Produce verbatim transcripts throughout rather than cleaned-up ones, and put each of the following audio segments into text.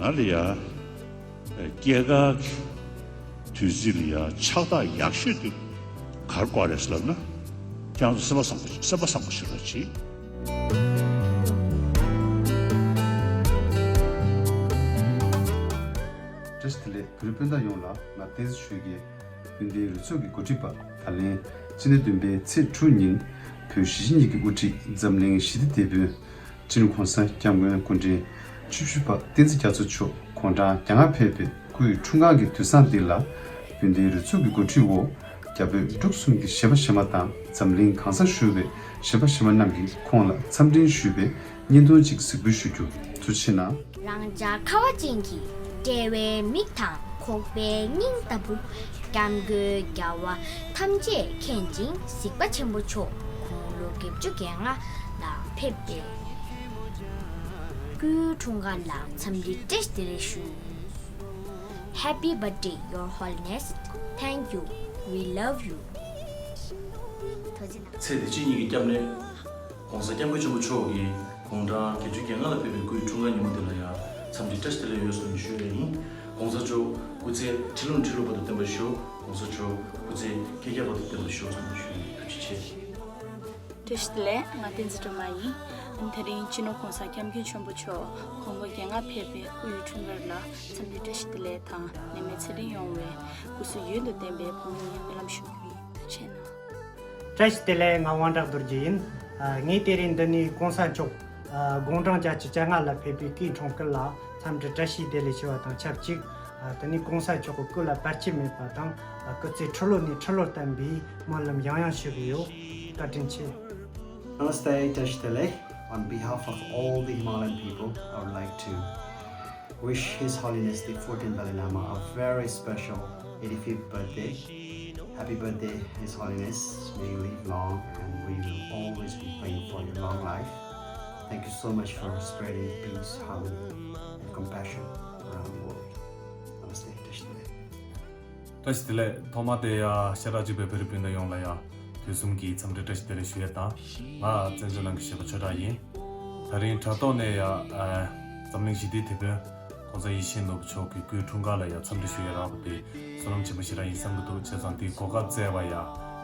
ང་ལ་ཡ་སྐྱེས་སྐར་གྱི་དུས་ཚིགས་ལ་ཡ་ཕྱག་རྟགས་ཡག་ཤོས་དེ་ག་རེ་དགོས་རེད་ལབ་ན། ཁྱེད་རང་ཚོ་སེམས་པ་བཟང་པོ་སེམས་པ་བཟང་པོ་ཞིག་རོགས་གྱིས། བཀྲ་ཤིས་བདེ་ལེགས། བོད་རིགས་སྤུན་ཟླ་ཡོངས་ལ་ང་བསྟན་འཛིན་ཆོས་རྒྱལ། སྤུན་ཟླའི་རུ་ཚོགས་ཀྱི་འགོ་ཁྲིད་པ། ད་ལན་སྤྱི་ཟླ་བདུན་པའི་ཚེས་དྲུག་ཉིན་བོད་གཞིས་བྱེས་གཉིས་ཀྱི་དབུ་ཁྲིད་འཛམ་གླིང་ཞི་བདེ་དེད་དཔོན་སྤྱི་ནོར་༸གོང་ས་༸སྐྱབས་མགོན་སྐུ་ཕྲེང་བཅུ་བཞི་པ་བསྟན་འཛིན་རྒྱ་མཚོ་མཆོག་དགུང་གྲངས་གྱ་ལྔ་ཕེབས་པའི་སྐུའི་འཁྲུངས་སྐར་གྱི་དུས་བཟང་འདི་ལ། སྤུན་ཟླའི་རུ་ཚོགས་ཀྱི་འགོ་ཁྲིད་འོག་རྒྱ་བོད་འབྲུག་གསུམ་གྱི་གཞས་པ་གཞས་མ་དང་འཛམ་གླིང་གང་སར་བཞུགས་པའི་གཞས་པ་གཞས་མ་རྣམས་ཀྱིས་ཁོང་ལ་འཚམས་འདྲི་ཞུས་པའི་བརྙན་ཐུང་ཅིག་གཟིགས་འབུལ་ཞུ་རྒྱུ། ཐུགས་རྗེ་གནང་། རང་ཅག་ཁ་བ་ཅན་གྱི་བདེ་བའི་མིག་དང་ཁོག་པའི་སྙིང་ལྟ་བུ། སྐྱབས་མགོན་རྒྱལ་བ་ཐམས་ཅད་མཁྱེན་ཅིང་གཟིགས་པ་ཆེན་པོ་མཆོག་དགུང་ལོ་བརྒྱད་ཅུ་གྱ་ལྔ་ལ་ཕེབས་པའི་སྐུའི་འཁྲུངས་སྐར་ལ་འཚམས་འདྲི་བཀྲ་ཤིས་བདེ་ལེགས་ཞུ། Happy birthday, Your Holiness. Thank you. We love you. ཐུགས་རྗེ་གནང་། ཚེ་འདི་ཕྱི་གཉིས་ཀྱི་སྐྱབས་གནས། ༸གོང་ས་༸སྐྱབས་མགོན་ཆེན་པོ་མཆོག་གིས་དགུང་གྲངས་བརྒྱད་ཅུ་གྱ་ལྔ་ལ་ཕེབས་པའི་སྐུའི་འཁྲུངས་སྐར་ཉིན་མོ་དེ་ལ་ཡང་འཚམས་འདྲི་བཀྲ་ཤིས་བདེ་ལེགས་ཡོད་ཟེར་ནས་ཞུ་ཡས་ཡིན། ༸གོང་ས་མཆོག་སྐུ་ཚེ་ཁྲི་ལོ་ནས་ཁྲི་ལོ་བར་དུ་བརྟན་པར་ཤོག ༸གོང་ས་མཆོག་སྐུ་ཚེ་བསྐལ་བརྒྱའི་བར་དུ་བརྟན་པར་ཤོག་ཟེར་ནས་ཞུ་ཡས་ཡིན། ཐུགས་རྗེ་ཆེ། བཀྲ་ཤིས་བདེ་ལེགས། ང་བསྟན་འཛིན་སྒྲོལ་མ་ཡིན། དེ་རིང་སྤྱི་ནོར་༸གོང་ས་༸སྐྱབས་མགོན་ཆེན་པོ་མཆོག་དགུང་ལོ་གྱ་ལྔ་ཕེབས་པའི་སྐུའི་འཁྲུངས་སྐར་ལ་འཚམས་འདྲི་བཀྲ་ཤིས་བདེ་ལེགས་དང་ནད་མེད་ཚེ་རིང་ཡོང་བའི་སྐུ་གཟུགས་ཡུན་དུ་བརྟན་པའི་བུ་མོ་ཡིན་སྨོན་ལམ་ཞུ་གི་ཡིན། ཐུགས་རྗེ་གནང་། བཀྲ་ཤིས་བདེ་ལེགས། ང་དབང་གྲགས་རྡོ་རྗེ་ཡིན། ཨ། ངས་དེ་རིང་འདི་ནས་༸གོང་ས་མཆོག་ཨ། དགུང་གྲངས་བརྒྱད་ཅུ་གྱ་ལྔ་ལ་ཕེབས་པའི་སྐུའི་འཁྲུངས་སྐར་ལ་འཚམས་འདྲི་བཀྲ་ཤིས་བདེ་ལེགས་ཞུ་བ་དང་ཆབས་ཅིག་ཨ། དེ་ནས་༸གོང་ས་མཆོག་གི་སྐུ་ལ་བར་ཆད་མེད་པ་དང་། ཨ། སྐུ་ཚེ་ཁྲི་ལོ་ནས་ཁྲི་ལོར་བརྟན་པའི་སྨོན་ལམ་ཡང་ཡང་ཞུ་གི་ཡོད། བཀའ་དྲིན་ཆེ། Namaste, བཀྲ་ཤིས་བདེ་ལེགས། On behalf of all the Himalayan people, I would like to wish His Holiness the fourteenth Dalai Lama a very special eighty-fifth birthday. Happy birthday, His Holiness. May you live long and we will always be praying for your long life. Thank you so much for spreading peace, harmony, and compassion around the world. Namaste. བཀྲ་ཤིས་བདེ་ལེགས། བཀྲ་ཤིས་བདེ་ལེགས། ཐོག་མ་དེ་ཡ་ཤ་ཁྲག་གཅིག་པའི་བོད་རིགས་སྤུན་ཟླ་ཡོངས་ལ་ཡ་དུས་གསུམ་གྱི་འཚམས་འདྲི་བཀྲ་ཤིས་བདེ་ལེགས་ཞུ་ཡས་དང་། ང་བཙན་བྱོལ་ནང་གི་གཞས་པ་ཆོས་གྲགས་ཡིན། དེ་རིང་དྲ་ཐོག་ནས་ཡ་ཨ། འཛམ་གླིང་ཞི་བདེའི་དེད་དཔོན་༸གོང་ས་ཡིད་བཞིན་ནོར་བུ་མཆོག་གི་སྐུའི་འཁྲུངས་སྐར་ལ་ཡ་འཚམས་འདྲི་ཞུ་ཡས་རག་པ་དེ་བསོད་ནམས་ཆེན་པོ་ཞེ་དྲག་ཡིན་བསམ་གྱི་འདུག་བྱས་ཙང་དེའི་གོ་སྐབས་བསྩལ་བ་ཡ་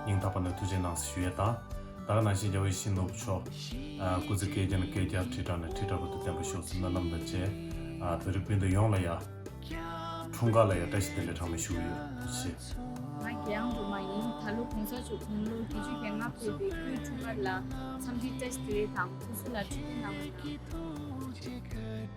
སྙིང་ཐག་པ་ནས་ཐུགས་རྗེ་གནང་ཟེར་ཞུ་ཡས་དང་། ད་ག་ནང་བཞིན་རྒྱལ་བ་ཡིད་བཞིན་ནོར་བུ་མཆོག་ཨ། སྐུ་ཚེ་བསྐལ་བརྒྱ་ནས་བསྐལ་བརྒྱར་ཁྲི་ཕྲག་ནས་ཁྲི་ཕྲག་བར་དུ་བརྟན་པར་ཤོག་ཟེར་སྨོན་ལམ་དང་བཅས། ཨ། བོད་རིགས་སྤུན་ཟླ་ཡོངས་ལ་ཡ་འཁྲུངས་སྐར་ལ་ཡ་བཀྲ་ཤིས་བདེ་ལེགས་གྲངས་མེད་ཞུ་གི་ཡོད། ཐུགས་རྗེ་ཆེ། ང་རྒྱལ་དབང་སྒྲོལ་མ་ཡིན། ད་ལོ་༸གོང་ས་མཆོག་དགུང་ལོ་བརྒྱད་ཅུ་གྱ་ལྔ་ཕེབས་པའི་སྐུའི་འཁྲུངས་སྐར་ལ་འཚམས་འདྲི་བཀྲ་ཤིས་བདེ་ལེགས་དང་སྐུ་གཟུགས་ལ་ཁྲིད་སྟོན་གནང་བ་དང་།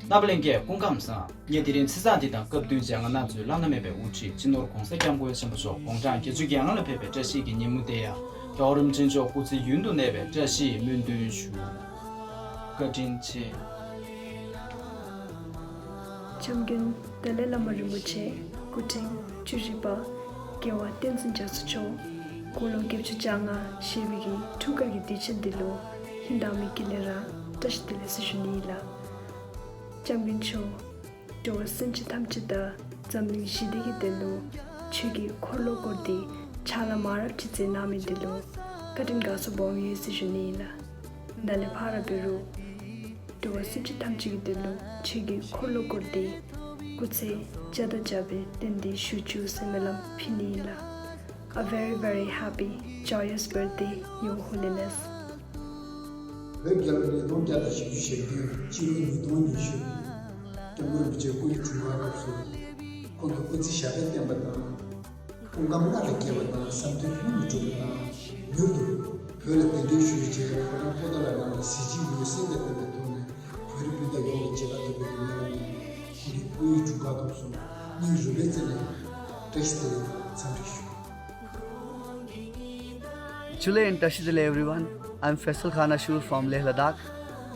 རྣམ་པ་ལྷན་རྒྱས་སྐུ་ཁམས་བཟང་། ངས་དེ་རིང་ཚེས་བཟང་འདི་དང་སྐབས་བསྟུན་བྱས་ང་རང་ཚོའི་བླ་ན་མེད་པའི་དབུ་ཁྲིད་སྤྱི་ནོར་༸གོང་ས་༸སྐྱབས་མགོན་ཆེན་པོ་མཆོག་དགུང་གྲངས་བརྒྱད་ཅུ་གྱ་ལྔ་ལ་ཕེབས་པའི་བཀྲ་ཤིས་ཀྱི་ཉིན་མོ་དེ་ཡང་རྒྱལ་བ་རིན་པོ་ཆེ་མཆོག་སྐུ་ཚེ་ཡུན་དུ་གནས་པའི་བཀྲ་ཤིས་སྨོན་འདུན་ཞུ། བཀའ་དྲིན་ཆེ། སྐྱབས་མགོན་ཏཱ་ལའི་བླ་མ་རིན་པོ་ཆེ་སྐུ་ཕྲེང་བཅུ་བཞི་པ་རྒྱལ་བ་བསྟན་འཛིན་རྒྱ་མཚོ་མཆོག་དགུང་ལོ་བརྒྱད་ཅུ་གྱ་ལྔ་བཞེས་པའི་འཁྲུངས་སྐར་གྱི་དུས་ཆེན་འདི་ལོ་ཧིན་དང་མི་དགེ་ལེགས་ར་བཀྲ་ཤིས་བདེ་ལེགས་ཟེར་ཞུ་ནི་ཡིན་ལ། སྐྱབས་མགོན་མཆོག་འགྲོ་བ་སེམས་ཅན་ཐམས་ཅད་དང་འཛམ་གླིང་ཞི་བདེ་ཡི་དོན་དུ་ཆོས་ཀྱི་འཁོར་ལོ་བསྐོར་ཏེ་ཕྱག་ལས་མང་རབས་ཅིག་མཛད་གནང་མི་འདི་ལོ་བཀའ་དྲིན་དགའ་ཚོར་སྦོམ་ཡོད་ཟེར་ཞུ་ནི་ཡིན་ལ། ད་ལས་ཕར་འབད་རུང་འགྲོ་བ་སེམས་ཅན་ཐམས་ཅད་ཀྱི་དོན་དུ་ཆོས་ཀྱི་འཁོར་ལོ་བསྐོར་ཏེ་སྐུ་ཚེ་བརྒྱ་དང་བརྒྱ་པའི་བརྟན་བརྟན་བཞུགས་བཅུག་ཟེར་སྨོན་ལམ་ཕུལ་ནི་ཡིན་ལ། A very very happy joyous birthday, Your Holiness. བོད་རྒྱལ་ལོ་ཉིས་སྟོང་བརྒྱ་དང་བཞི་བཅུ་ཞེ་བདུན་སྤྱི་ལོ་ཉིས་སྟོང་ཉི་ཤུ། སྐྱབས་མགོན་རིན་པོ་ཆེ་སྐུའི་འཁྲུངས་སྐར་སྐབས་སུ་ཁོང་གི་སྐུ་ཚེ་ཞབས་པད་བརྟན་པ་དང་། སྐུ་ཁམས་བླ་ན་རྒྱས་པ་དང་བསམ་དོན་ལྷུན་གྱིས་གྲུབ་པ་དང་། མྱུར་དུ་བོད་ལ་གདན་འདྲེན་ཞུས་རྗེས་ཁོ་རང་པོ་ཏཱ་ལ་ནང་ལ་གཟི་བརྗིད་འོད་གསལ་དང་ལྡན་པའི་ཐོག་ནས་བོད་རིགས་སྤུན་ཟླ་ཡོངས་ལ་མཇལ་ཁ་ཐོབ་པའི་སྨོན་ལམ་ཡིན། ཁོང་གི་སྐུའི་འཁྲུངས་སྐར་སྐབས་སུ་སྙིང་རུས་པའི་རྩེ་ནས་བཀྲ་ཤིས་བདེ་ལེགས་དང་འཚམས་འདྲི་ཞུ། Chule and Tashidale everyone, I'm Faisal Khan Ashur from Leh Ladakh.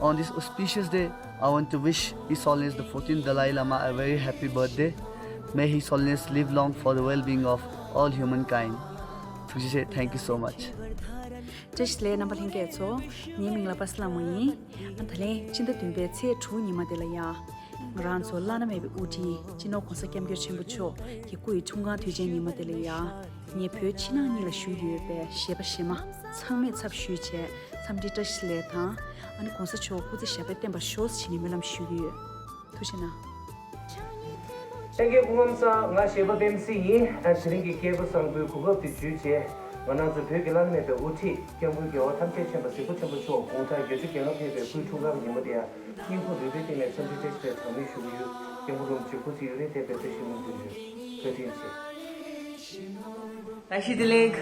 On this auspicious day, I want to wish His Holiness the fourteenth Dalai Lama a very happy birthday. May His Holiness live long for the well-being of all humankind. ཐུགས་རྗེ་ཆེ། Thank you so much. བཀྲ་ཤིས་བདེ་ལེགས་རྣམ་པ་ལྷན་རྒྱས་ཚོ། ངའི་མིང་ལ་པ་སེ་ལྷ་མོ་ཡིན། ད་ལན་སྤྱི་ཟླ་བདུན་པའི་ཚེས་དྲུག་ཉི་མ་དེ་ལ་ཡ། ང་རང་ཚོ་བླ་ན་མེད་པའི་དབུ་ཁྲིད་སྤྱི་ནོར་༸གོང་ས་༸སྐྱབས་མགོན་ཆེན་པོ་མཆོག་གི་སྐུ་ཡི་འཁྲུངས་སྐར་དུས་ཆེན་ཉི་མ་དེ་ལ་ཡ། ངས་བོད་ཕྱི་ནང་གཉིས་ལ་ཞུ་ཡི་ཡོད་པའི་གཞས་པ་གཞས་མ་ཚང་མས་ཚབ་ཞུས་བྱས་འཚམས་འདྲི་བཀྲ་ཤིས་བདེ་ལེགས་དང་། ཨ་ནི་༸གོང་ས་མཆོག་སྐུ་ཚེ་ཞབས་པད་བརྟན་པར་ཤོག་ཟེར་ནས་སྨོན་ལམ་ཞུ་གི་ཡོད། ཐུགས་རྗེ་གནང་། ལྷན་རྒྱས་སྐུ་ཁམས་བཟང་། ང་གཞས་པ་བེམ་སི་ཡིན། དེ་རིང་གི་སྐྱེས་བུ་བཟང་པོའི་གོ་སྐབས་དེ་བརྒྱུད་བྱས། ང་རང་ཚོ་བོད་ཀྱི་བླ་ན་མེད་པའི་དབུ་ཁྲིད་སྐྱབས་མགོན་རྒྱལ་བ་ཐམས་ཅད་མཁྱེན་པ་གཟིགས་པ་ཆེན་པོ་མཆོག་དགུང་གྲངས་བརྒྱད་ཅུ་གྱ་ལྔ་ཕེབས་པའི་སྐུའི་འཁྲུངས་སྐར་ཉིན་མོ་དེ་ཡང་སྙིང་ཁོང་རུས་པའི་གཏིང་ནས་འཚམས་འདྲི་བཀྲ་ཤིས་བདེ་ལེགས་གྲངས་མེད་ཞུ་གི་ཡོད། སྐྱབས་མགོན་རིན་པོ་ཆེ་སྐུ་ཚེ་ཡུན་རིང་བརྟན་པའི་བཀྲ་ཤིས་སྨོན་འདུན་ཡོད། བཀའ་དྲིན་ཆེ། Tashi Delek,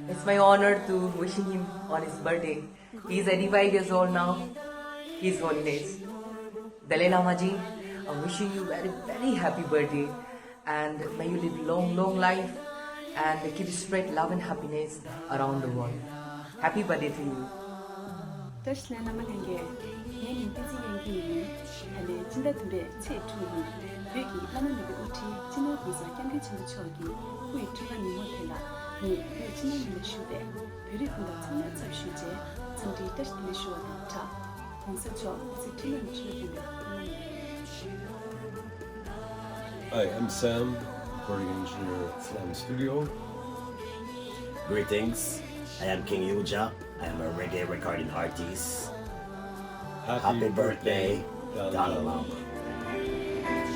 it's my honor to wishing him on his birthday. He is eighty-five years old now. His Holiness Dalai Lama ji, I'm wishing you very, very happy birthday, and may you live long, long life and keep spread love and happiness around the world. Happy birthday to you. བཀྲ་ཤིས་བདེ་ལེགས་བླ་མ་ལྷན་རྒྱས། ངའི་མིང་བསྟན་འཛིན་དབྱངས་སྐྱིད་ཡིན། ད་ལན་སྤྱི་ཟླ་བདུན་པའི་ཚེས་དྲུག་ཉིན་བོད་ཀྱི་བླ་ན་མེད་པའི་དབུ་ཁྲིད་སྤྱི་ནོར་༸གོང་ས་༸སྐྱབས་མགོན་ཆེན་པོ་མཆོག་གི་སྐུ་ཡི་འཁྲུངས་སྐར་ཉིན་མོ་དེ་ལ། ངས་བོད་ཕྱི་ནང་གཉིས་ལ་བཞུགས་པའི་བོད་རིགས་སྤུན་ཟླ་ཚང་མའི་ཚབ་ཞུས་བྱས་འཚམས་འདྲིའི་བཀྲ་ཤིས་བདེ་ལེགས་ཞུ་བ་དང་སྦྲགས། ༸གོང་ས་མཆོག་སྐུ་ཚེ་ཁྲི་ལོ་ནས་ཁྲི་ལོ་བརྟན་པའི་སྨོན་ལམ་ཡོད། Hi, I'm Sam, recording engineer at Slam Studio. Greetings, I am King Yuja. I am a reggae recording artist. Happy birthday, Dalai Lama.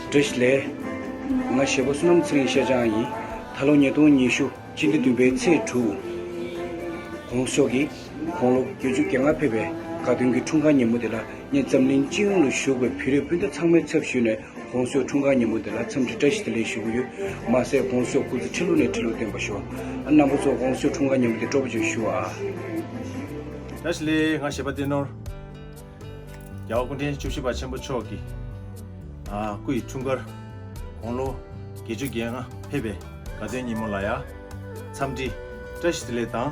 བཀྲ་ཤིས་བདེ་ལེགས། ང་གཞས་པ་བསོད་ནམས་ཚེ་རིང་ཤར་བྱང་ཡིན། ད་ལོ་ཉིས་སྟོང་ཉི་ཤུ་སྤྱི་ཟླ་བདུན་པའི་ཚེས་དྲུག ༸གོང་ས་མཆོག་གིས་དགུང་ལོ་བརྒྱད་ཅུ་གྱ་ལྔ་ཕེབས་པའི་དགའ་སྟོན་གྱི་འཁྲུངས་སྐར་ཉིན་མོ་དེ་ལ་ངས་འཛམ་གླིང་སྤྱི་ཡོངས་ལ་བཞུགས་པའི་བོད་རིགས་སྤུན་ཟླ་ཚང་མའི་ཚབ་ཞུས་ནས་༸གོང་ས་མཆོག་འཁྲུངས་སྐར་ཉིན་མོ་དེ་ལ་འཚམས་འདྲི་བཀྲ་ཤིས་བདེ་ལེགས་ཞུ་གི་ཡོད། མ་ཟད་༸གོང་ས་མཆོག་སྐུ་ཚེ་ཁྲི་ལོ་ནས་ཁྲི་ལོ་བརྟན་པར་ཤོག། རྣམ་པ་ཚོ་༸གོང་ས་མཆོག་འཁྲུངས་སྐར་ཉིན་མོ་དེ་སྤྲོ་པོ་ཅིག་ཞུ་ཨ། བཀྲ་ཤིས་བདེ་ལེགས། ང་གཞས་པ་བསྟན་ནོར། རྒྱལ་བ་སྐུ་ཕྲེང་བཅུ་བཞི་པ་ཆེན་པོ་མཆོག་གི་ཨ་སྐུ་ཡི་འཁྲུངས་སྐར་དགུང་ལོ་བརྒྱད་ཅུ་གྱ་ལྔ་ཕེབས་པའི་དགའ་སྟོན་ཉིན་མོ་ལ་ཡ་འཚམས་འདྲི་བཀྲ་ཤིས་བདེ་ལེགས་དང་།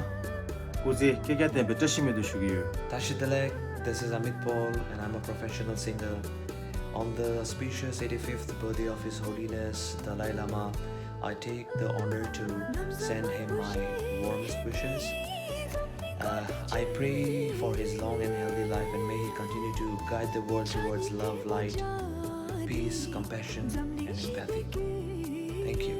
སྐུ་ཚེ་བསྐལ་བརྒྱར་བརྟན་པའི་བཀྲ་ཤིས་སྨོན་འདུན་ཞུ་གི་ཡོད། Tashi Delek, this is Amit Paul and I'm a professional singer. On the auspicious eighty-fifth birthday of His Holiness Dalai Lama, I take the honor to send him my warmest wishes. Uh, I pray for his long and healthy life and may he continue to guide the world towards love, light, peace, compassion, and empathy. Thank you.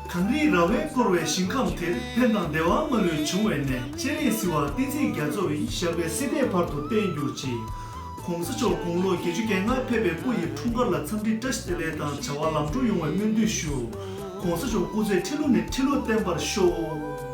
གངས་རིའི་ར་བས་བསྐོར་བའི་ཞིང་ཁམས་དེར། ཕན་དང་བདེ་བ་མ་ལུས་འབྱུང་བའི་གནས། སྤྱན་རས་གཟིགས་དབང་བསྟན་འཛིན་རྒྱ་མཚོ་ཡི། ཞབས་པད་སྲིད་མཐའི་བར་དུ་བརྟན་གྱུར་ཅིག། ༸གོང་ས་མཆོག་དགུང་ལོ་བརྒྱད་ཅུ་གྱ་ལྔ་ཕེབས་པའི་སྐུ་ཡི་འཁྲུངས་སྐར་ལ་འཚམས་འདྲི་བཀྲ་ཤིས་བདེ་ལེགས་དང་བྱ་བ་ལམ་འགྲོ་ཡོང་བའི་སྨོན་འདུན་ཞུ། ༸གོང་ས་མཆོག་སྐུ་ཚེ་ཁྲི་ལོ་ནས་ཁྲི་ལོ་བརྟན་པར་ཤོག།